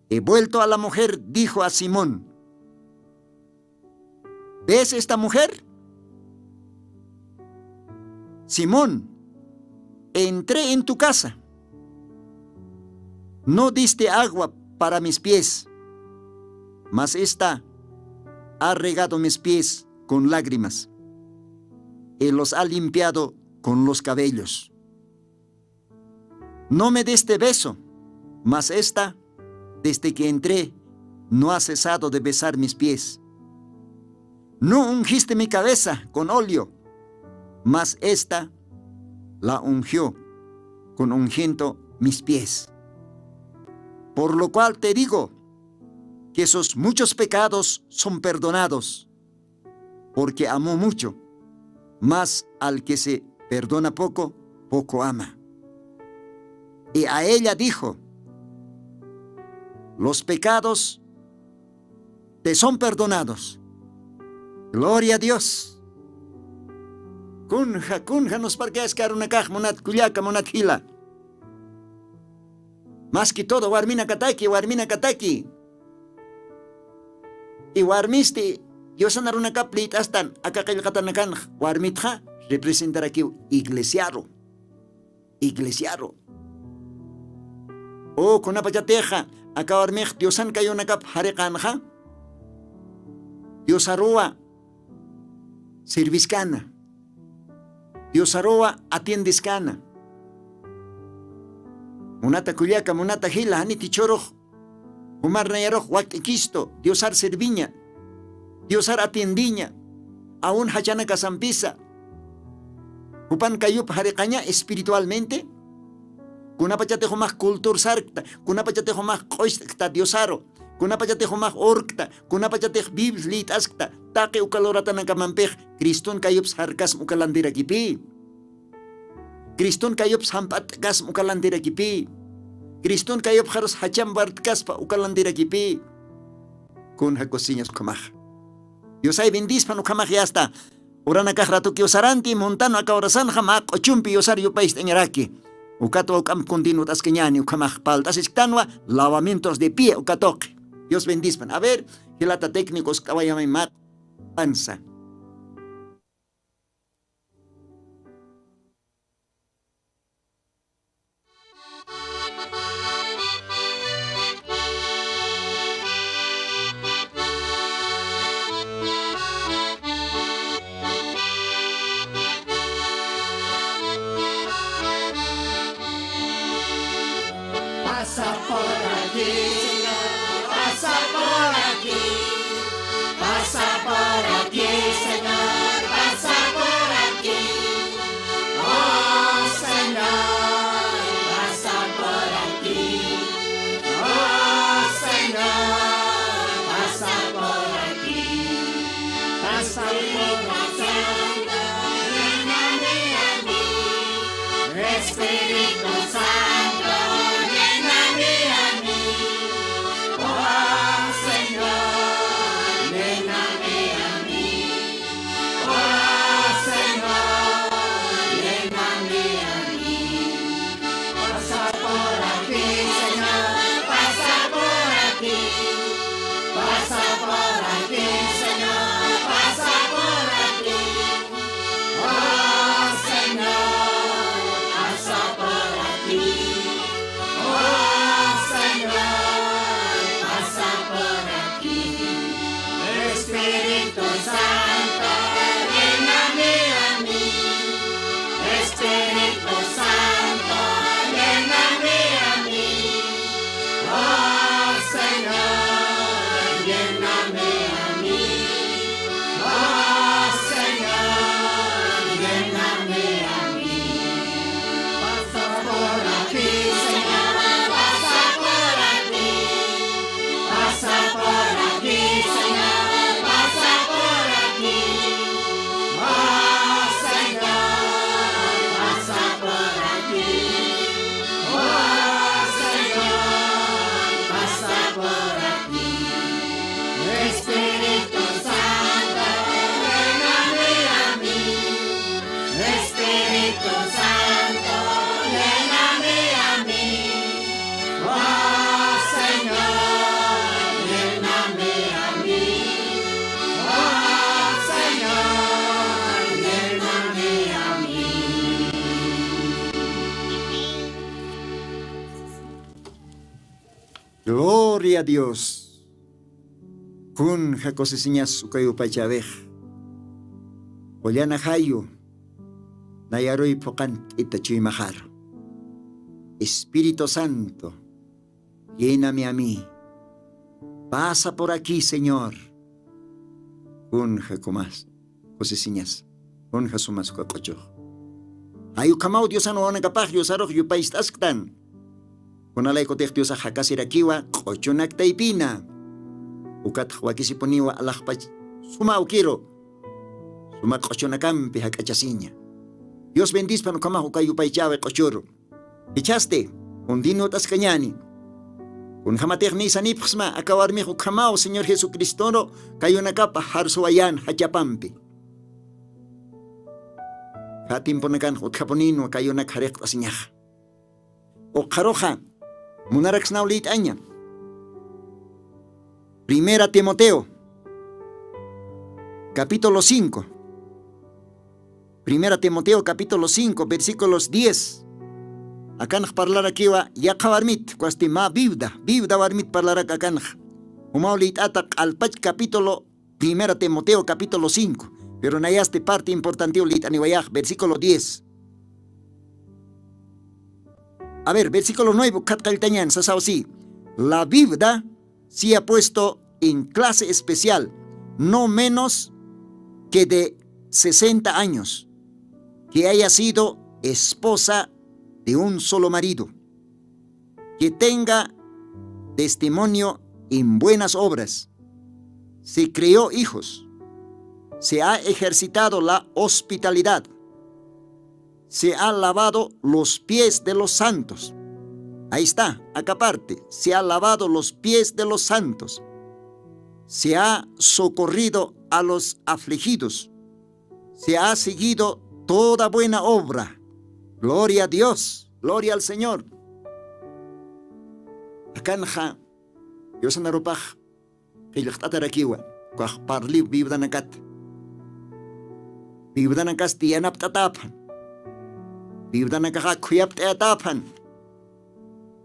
Y vuelto a la mujer, dijo a Simón: ¿Ves esta mujer? Simón, entré en tu casa. No diste agua para mis pies, mas esta ha regado mis pies con lágrimas y los ha limpiado con los cabellos. No me diste beso, mas esta, desde que entré, no ha cesado de besar mis pies. No ungiste mi cabeza con óleo, mas esta la ungió con ungüento mis pies. Por lo cual te digo que sus muchos pecados son perdonados, porque amó mucho, mas al que se perdona poco, poco ama. Y a ella dijo: Los pecados te son perdonados. Gloria a Dios. Kunja, kunja, nusparkayaskarunakax, munat kullaka, munat jila. Más que todo, warminakataki, warminakataki. Y warmisti Diosan arunakap liyt'astan, aka qillqatanakanx warmitxa representarakiw iglesiaru. Iglesiaru. O kunapachatixa aka warmix Diosan kayunakap jariqanxa, Diosaruwa sirviskana. Diosaruwa atiendiskana. Munata kullaka, munata jila, janit jichhürux jumar nayarux wakt'ikistu, Diosar sirviña, Diosar atiendiña, aun jachana kasampisa. Jupan kayup jariqaña espiritualmente. Kunapachatix jumax cultur sarkta, kunapachatix jumax q'ucht'kta Diosaru, kunapachatix jumax urkta, kunapachatix Biblia liyt'askta, taqi uka luratanakamampix Criston kayups jarkasm uka landirakipï. Criston kayups jamp'atkasma uka lantirakipï. Criston kayupxarus jacham wartkaspa uka lantirakipï. Kunja kusiñas ukhamaxa. Diosay bendispan ukhamax yasta. Uranakax ratukiw saranti, muntanu aka urasanxa mä q'uchumpi yusar yupayst'añaraki. Ukatwa juk'amp continuat'askañäni, ukhamax parlt'asisktanwa lavamientos de pie uka tuqi. Dios bendispan. A ver, jilata técnico, uskt'awayamay mä q'upansa. Pasa por aquí, Señor, pasa por aquí. Pasa por aquí, Señor, pasa por aquí. Oh, Señor, pasa por aquí. Oh, Señor, pasa por aquí. Pasa por aquí. Espíritu Santo, lléname a mí. Oh, Señor, lléname a mí. Oh, Señor, lléname a mí. Pasa por aquí, Señor, pasa por aquí. Pasa por aquí, Señor, pasa por aquí. Oh, Señor, pasa por aquí. Oh, Señor, pasa por aquí. Espíritu Santo, lléname a mí. Espíritu Santo, lléname a mí. Oh, Señor, lléname a mí. Oh, Señor, lléname a mí. Pasa por aquí, Señor, pasa por aquí. Pasa por aquí, Señor, pasa por aquí. Oh, Señor, pasa por aquí. Oh, Señor, pasa por aquí. Espíritu Santo, lléname a mí. Espíritu Santo, lléname a mí. Oh, Señor, lléname a mí. Oh, Señor, lléname a mí. Gloria a Dios. Kunja kusisiñas uka yupaychäwix. Qullana jayu, nayaruy phuqant'ita chuymaxaru. Espíritu Santo, lléname a mí. Pasa por aquí, Señor. Kunja kumas kusisiñas, kunja sumas uka q'uchux. Jay ukhamaw Diosan wawanakapax yusarux yupaycht'asktan. Kunalaykutix Diosax jakasirakiwa q'uchunak taypina. Ukatx wakisipuniwa alaxpach suma awkiru, suma q'uchunakampi jak'achasiña. Dios bendispan ukhamax uka yupaychäwi q'uchuru. Jichhasti, continut'askañäni. Kunjamatix nisanipxsma aka warmix ukhamaw Señor Jesucristoru kayunakap jarsuwayän jachapampi. Khatimpunakanx utjapuninwa kayunak jariqt'asiñaxa. Ukxaruxa munaraksnaw liyt'aña. Primera Timoteo, capítulo cinco. Primera Timoteo, capítulo cinco, versículos diez. Akanx parlarakiwa yaqha warmit, kwasti mä viuda, viuda warmit parlarak akanx. Jumaw liyt'ata q'alpach capítulo, Primera Timoteo, capítulo cinco. Pero nayasti parte importantiw liyt'aniwayax, versículo diez. A ver, versículo nueve, ukkhat qalltañan, sasaw si. La viuda se ha puesto en clase especial, no menos que de sesenta años, que haya sido esposa de un solo marido, que tenga testimonio en buenas obras, se crió hijos, se ha ejercitado la hospitalidad, se ha lavado los pies de los santos. Ahí está, acá parte, se ha lavado los pies de los santos. Se ha socorrido a los afligidos. Se ha seguido toda buena obra. Gloria a Dios, gloria al Señor. Akanxa, Diosanarupax qillqt'atarakiwa, ukax parliw viudanakat. Viudanakasti yanapt'atäpxan. Viudanakaxa khuyapt'ayatäpxan.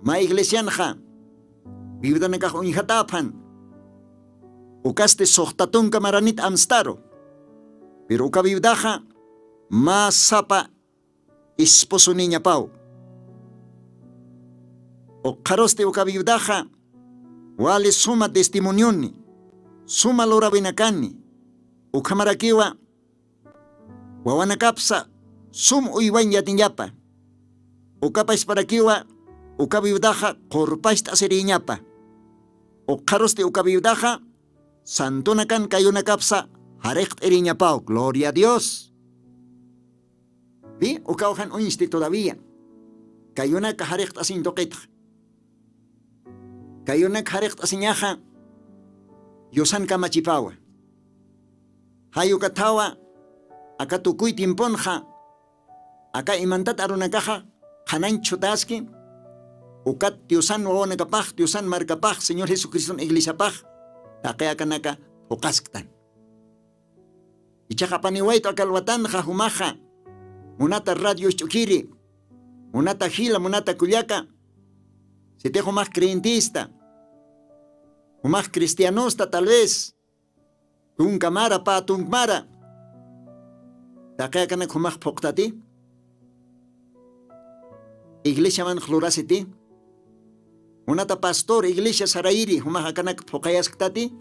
Mä iglesianxa viudanakax uñjatäpxan. Ukasti suxta tunka maranit amstaru. Pero uka viudaxa mä sapa esposoniñapaw. Ukxarusti uka viudaxa wali suma testimonioni, suma lurawinakani, ukhamarakiwa wawanakapsa sum uywañ yatiñapa. Ukapachparakiwa uka viudaxa qurpacht'asiriñapa. Ukxarusti uka viudaxa santunakan kayunakapsa jariqt'iriñapaw. Gloria a Dios. Pi ukaw jan uñsti todavía. Kayunaka jariqt'asiñ tuqitx. Kayunak jariqt'asiñaxa Diosan kamachipawa. Jay ukathawa aka tukuy tiemponxa aka imantat arunakaxa qhanañ chhutaski. Ukat Diosan wawanakapax, Diosan markapax, Señor Jesucriston iglesiapax taqi akanaka phuqasktan. Ichaqa apaniwaytu aka alwatanxa jumaxa, munata radio isch'ukhiri, munata jila, munata kullaka, sitix jumax creyentista, jumax cristianosta tal vez tunka mara pä tunka mara, taqi akanak jumax phuqtati, iglesiamanx lurasiti, munata pastor iglesia sarayiri jumax akanak phuqayasktati.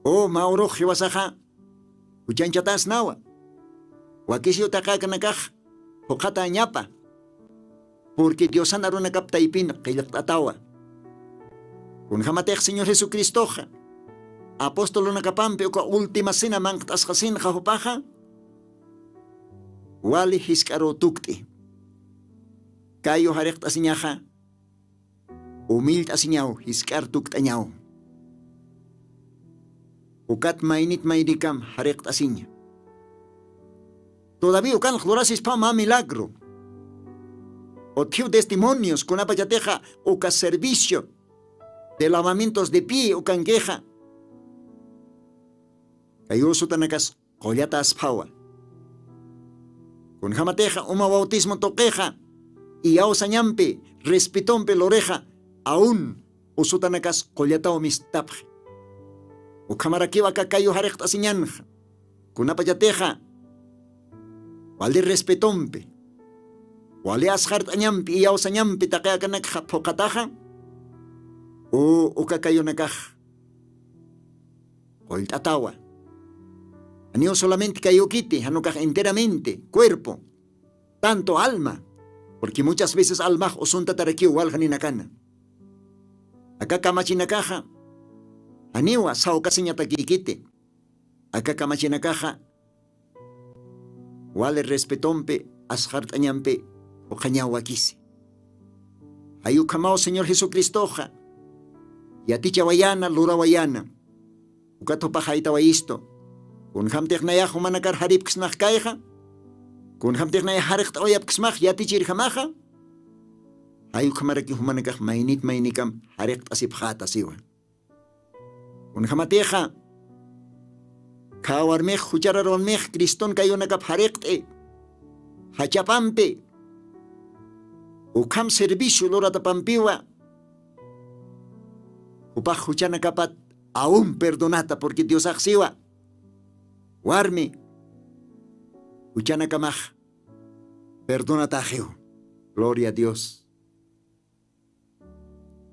O mä urux jiwasaxa juchanchatäsnawa. Wakisiw taqi akanakax phuqhatañapa. Porque Diosan arunakap taypin qillqt'atawa. Kunjamatix Señor Jesucristoxa apostolunakapampi uka última cena manqt'asqasinxa jupaxa wali jisk'aruw tukt'i. Kayu jariqt'asiñaxa humillt'asiñaw, jisk'ar tukt'añaw. Ukat maynit maynikam jariqt'asiña. Todavía ukanx lurasisphaw mä milagro. Utjiw testimonios kunapachatixa uka servicio de lavamientos de pie ukankixa. Kay usutanakas qullatasphawa. Kunjamatixa uma bautismo tuqixa iyawsañampi respetompi lurixa aun usutanakas qullataw mistapxi. Ukhamarakiw aka kayu jariqt'asiñanxa. Kunapachatixa wali respetompi, wali asxart'añampi iyawsañampi taqi akanakxa phuqhataxa, u uka kayunakax qullt'atawa. Janiw solamente kayukiti, janukax enteramente cuerpo, tanto alma, porque muchas veces almax usuntatarakiw waljaninakana. Aka kamachinakaxa janiwa sawkasiñatakïkiti. Aka kamachinakaxa wali respetompi, asxart'añampi phuqhañaw wakisi. Jay ukhamaw Señor Jesucristoxa yatichawayäna, lurawayäna. Ukat jupax jaytawayistu. Kunjamtix nayax jumanakar jaripksnax kayxa, kunjamtix nayax jariqt'awayapksmax yatichirjamaxa, jay ukhamaraki jumanakax maynit maynikam jariqt'asipxäta siwa. Kunjamatixa khä warmix, jucharar warmix Criston kayunakap jariqt'i jachapampi, ukham servicio luratapampiwa, jupax juchanakapat aún perdonata, porque Diosax siwa warmi juchanakamax perdonataxiw. Gloria a Dios.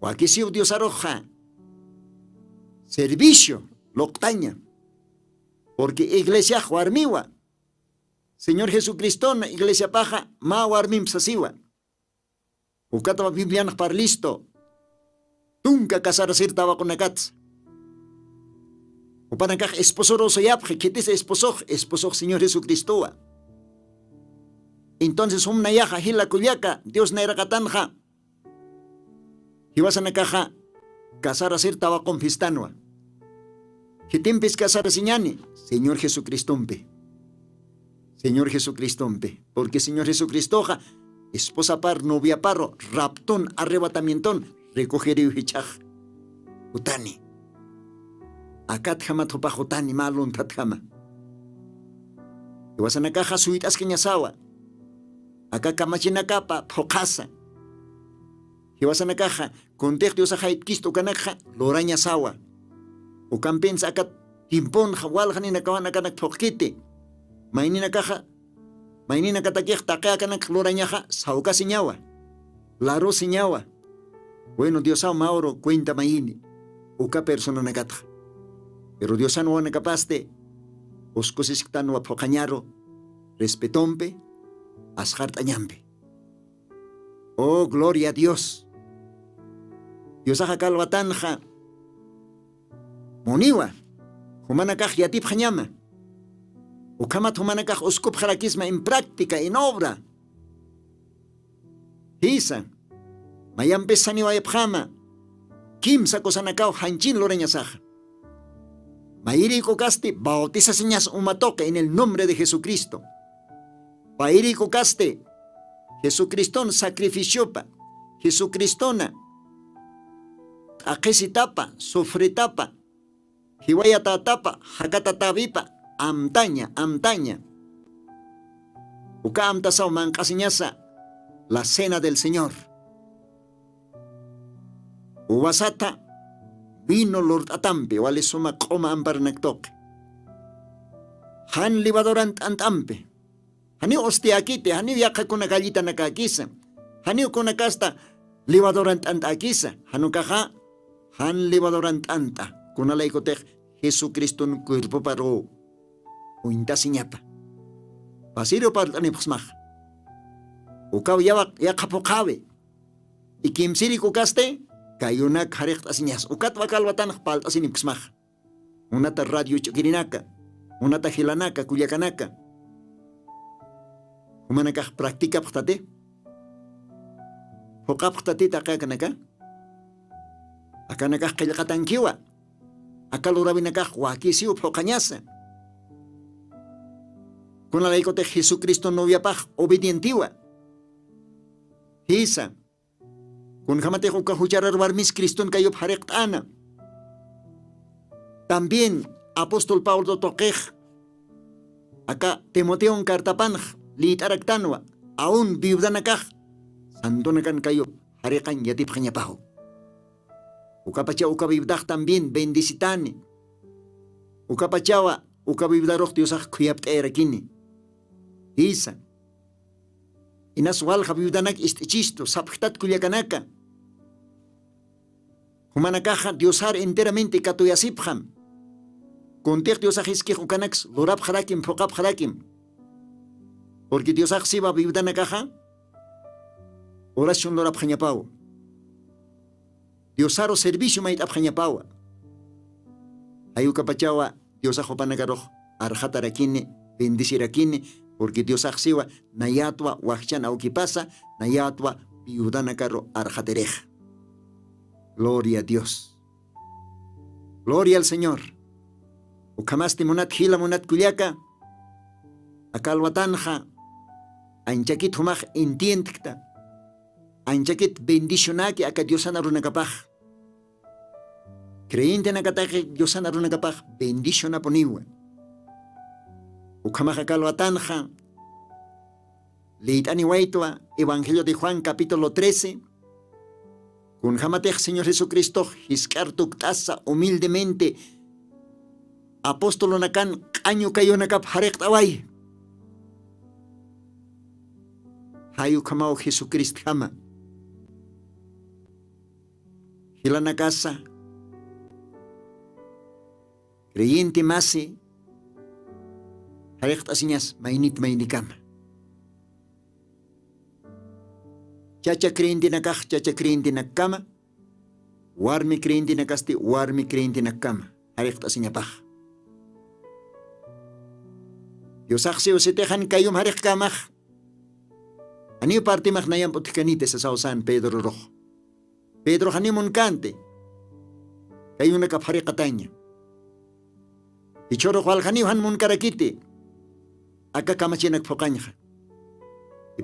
Wakisiw Diosaruxa servicio luqtaña, porque iglesiax warmiwa. Señor Jesucristona iglesiapaxa mä warmimp sasiwa. Ukatwa Biblianx parlistu tunka casarasir tawaqunakatsa. Jupanakax esposoruw sayapxi, khitis esposox, esposox Señor Jesucristowa. Entonces jum nayaxa jila kullaka dios nayraqatanxa jiwasanakaxa casarasir tawaqum fistanwa. Jitimpis casarasiñani señor jesucristompi. Señor jesucristompi. Porque señor jesucristoxa esposapar noviaparru raptun arrebatamienton recogeriw jich'ax jutani. Akatjamat jupax jutani mä lunthatjama. Jiwasanakaxa suyt'askañasawa. Aka kamachinakapa phuqhasa. Jiwasanakaxa kuntix diosax jayt'kista ukanakxa lurañasawa. Ukampinsa aka tiemponxa walja ninakawan akanak phuqkiti. Mayninakaxa mayninakatakix taqi akanakx lurañaxa sawkasiñawa. Larusiñawa. Bueno diosaw mawru cuenta mayini uka personanakatxa. Pero diosan wawanakapasti uskusisktanwa phuqhañaru respetompi asxart'añampi. Oh gloria a dios. Diosaxa kalwatanxa muniwa jumanakax yatipxañama. Ukhamat jumanakax uskupxarakisma en práctica en obra. Jisa mayampis saniwayapxama kimsa kusanakaw janchin lurañasaxa. Mayirïkukasti bautisasiñas umatoqi en el nombre de jesucristo. Payirïkukasti jesucriston sacrificiopa jesucristona t'aqhisitapa sufritapa jiwayatätapa jakatatäwipa amtaña amtaña. Uka amtasaw manq'asiñasa la cena del señor. Uwasatha vino lurt'atampi wali suma q'uma amparanaktuqi. Jan livaduran t'ant'ampi janiw ustiakiti janiw yaqhakuna gallitanakakisa janiw kunakasta livaduran t'ant'akisa janukaxa jan livaduran t'ant'a kunalaykutix jesucriston cuerpoparu uñtasiñapa. Pasiru parlt'anipxsmaxa ukaw yaqhaphuqhawi. Ikimsirikukasti kayunak jariqt'asiñas ukat wakalwatanx palt'asinipksmaxa. Unata radio ch'ukirinaka unata jilanaka kullakanaka jumanakax practicapxtati phuqapxtati taqi akanaka. Akanakax qillqatankiwa aka lurawinakax wakisiw phuqhañasa. Kunalaykutix jesucristo noviapax obedientiwa. Jisa kunjamatix uka jucharar warmis criston kayup jariqt'ana. También apóstol pablo tuqix aka timoteon cartapanx liyt'araktanwa aun viudanakax santonakan kayup jariqañ yatipxañapaxu. Ukapacha uka viudax también bendecitani. Ukapachawa uka viudarux diosax khuyapt'ayarakini. Jisa inas walja viudanak ist'ichistu sapjtat kullakanaka. Jumanakaxa diosar enteramente katuyasipxam. Kuntix diosax iskix ukanaks lurapxarakim phuqapxarakim. Porque diosax siwa viudanakaxa oración lurapxañapawa. Diosaru servicio mayt'apxañapawa. Jayukapachawa diosax jupanakarux arxatarakini bendecirakini. Porque diosax siwa nayatwa wajchan awkipasa nayatwa viudanakaru arxatirixa. Gloria a dios. Gloria al señor. Ukhamasti munat jila munat kullaka aka alwatanxa anchakit jumax entiendkta. Anchakit bendicionaki aka diosana runakapax. Creyentenakataki diosana runakapax bendicionapuniwa. Ukhamaxa kalwatanxa liyt'aniwaytwa evangelio de juan capítulo trece. Kunjamatix señor jesucristox jisk'ar tukt'asa humildemente apostolunakan q'añu kayunakap jariqt'away. Jay ukhamaw jesucristjama jilanakasa creyente masi jariqt'asiñas maynit maynikama. Chacha creyentenakax chacha creyentenakkama warmi creyentenakasti warmi creyentenakkama jariqt'asiñapax. Diosaxsiw sitixan kayum jariqkamax Janiw partimax nayamp utjkaniti sasaw san Pedrorux. Pedro janiw munkänti kayunak apxariqataña. Jichhürux wal janiw jan munkarakiti aka kamachinak phuqañxa.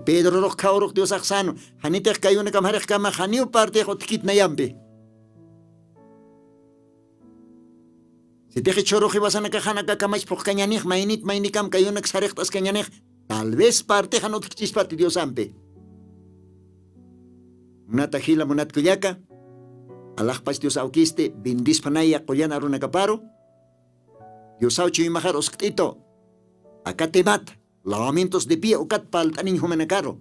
Pedrorux khawrux Diosax sänwa, janitix kayunak amxariqkama janiw partix utjkit nayampi. Sitix jichhürux jiwasanakax jan aka kamach phuqkañänix, maynit maynikam kayunak sariqt'askañänix, tal vez partix jan utjkchispati Diosampi. Munata jila, munat kullaka, alaxpach Dios awkisti bendispanaya qullan arunakaparu. Diosaw chuymaxar uskt'itu aka temata, lavamientos de pie ukat parlt'aniñ jumanakaru.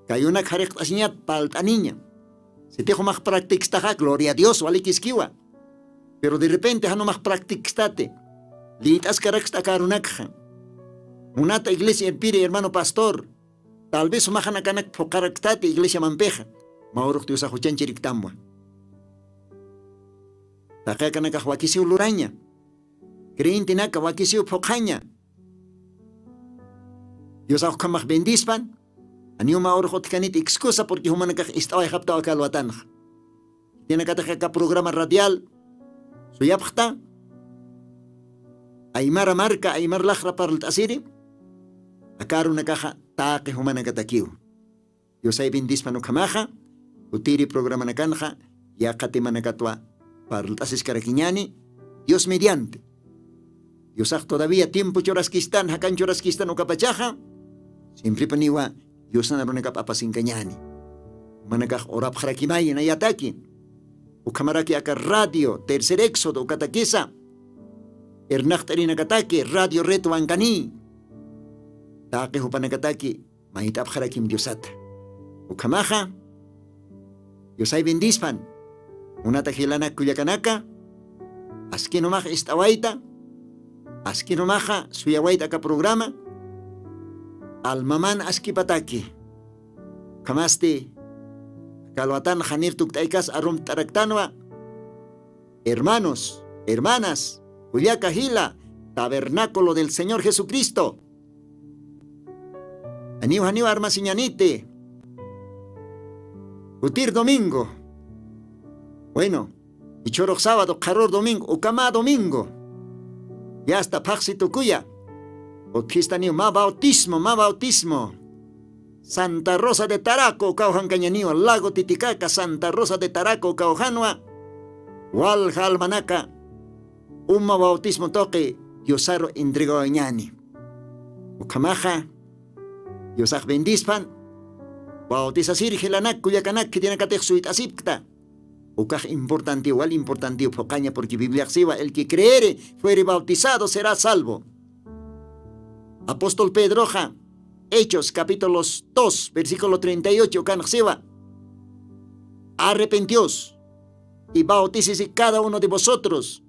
Kayunak jariqt'asiñat parlt'aniña. Sitix jumax practicstaxa, gloria a Dios, walikiskiwa. Pero de repente jan jumax practicstati, liyt'askaraksta aka arunakxa. Munata iglesia irpiri, hermano pastor, tal vez jumax jan akanak phuqaraktati iglesiamampixa. Mä urux Diosax juchañ chiriktamwa. Taqi akanakax wakisiw luraña. Creyentenaka wakisiw phuqhaña. Diosax ukhamax bendispan. Janiw mä urux utjkanit excusa, porque jumanakax ist'awayxaptaw aka alwatanxa. Khitinakatix aka programa radial suyapxta, aymara marka, aymar laxra parlt'asiri, aka arunakaxa taqi jumanakatakiw. Diosay bendispan ukhamaxa, jutiri programanakanxa yaqha temanakatwa parlt'asiskarakiñäni, Dios mediante. Diosax todavía tiempo churaskistan, jakañ churaskistan ukapachaxa, siemprepaniwa Diosnan arunakap apasinkañäni. Jumanakax urapxarakimay nayataki. Ukhamaraki aka radio Tercer Éxodo ukatakisa, irnaqt'irinakataki, Radio Red Wankani, taqi jupanakataki mayt'apxarakim Diosata. Ukhamaxa, Diosay bendispan. Munata jilanak kullakanaka, askin jumax ist'awayta, askin jumaxa suyawayta aka programa, almaman askipataki. Ukhamasti, aka alwatan janir tukt'aykas arumt'araktanwa, hermanos, hermanas, kullaka jila, tabernáculo del Señor Jesucristo. Janiw, janiw armasiñäniti. Jutir domingo. Bueno, jichhürux sábado, qharür domingo, uka mä domingo. Ya está, phaxsi tukuya. Utjistaniw mä bautismo, mä bautismo. Santa Rosa de Taraco ukaw jankañäniwa, Lago Titicaca, Santa Rosa de Taraco ukaw janwa. Walja almanaka uma bautismo tuqi Diosaru entregawañäni. Ukhamaxa, Diosax bendispan, bautisasir jilanak kullakanak khitinakatix suyt'asipkta. Ukax importantiw, wal importantiw phuqaña, porque Bibliax siwa, "El que creere, fuere bautizado, será salvo". Apóstol Pedroxa, Hechos, capítulo dos, versículo treinta y ocho, ukanx siwa, "Arrepentíos y bautícese cada uno de vosotros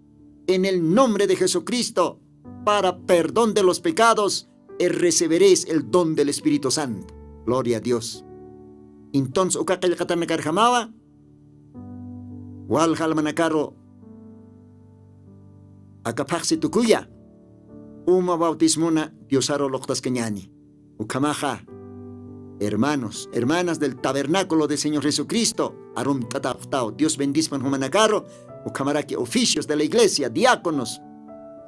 en el nombre de Jesucristo para perdón de los pecados, y recibiréis el don del Espíritu Santo". Gloria a Dios. Entonces, uka qillqatanakarjamawa, walja almanakaru aka phaxsi tukuya uma bautismona Diosaru luqtaskañäni. Ukhamaxa, hermanos, hermanas del tabernáculo del Señor Jesucristo, arumt'atapxtaw, Dios bendispan jumanakaru, ukhamaraki oficios de la iglesia, diáconos,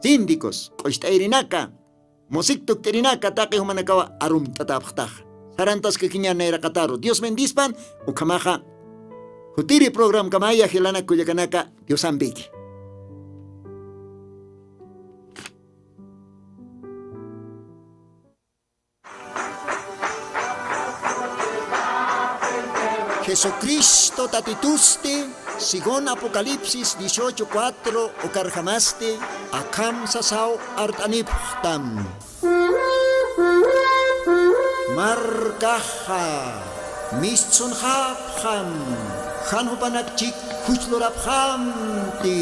síndicos, q'ucht'ayirinaka, music tukt'irinaka, taqi jumanakawa arumt'atapxtaxa. Sarantaskakiñäni nayraqataru. Dios bendispan, ukhamaxa, jutiri programkamaya jilanak kullakanaka, Diosampiki. Jesucristo Tatitusti, según Apocalipsis dieciocho cuatro, ukarjamasti, akham sasaw art'anipxtam. Markaxa mistsunxapxam, jan jupanak chik juchlurapxamti.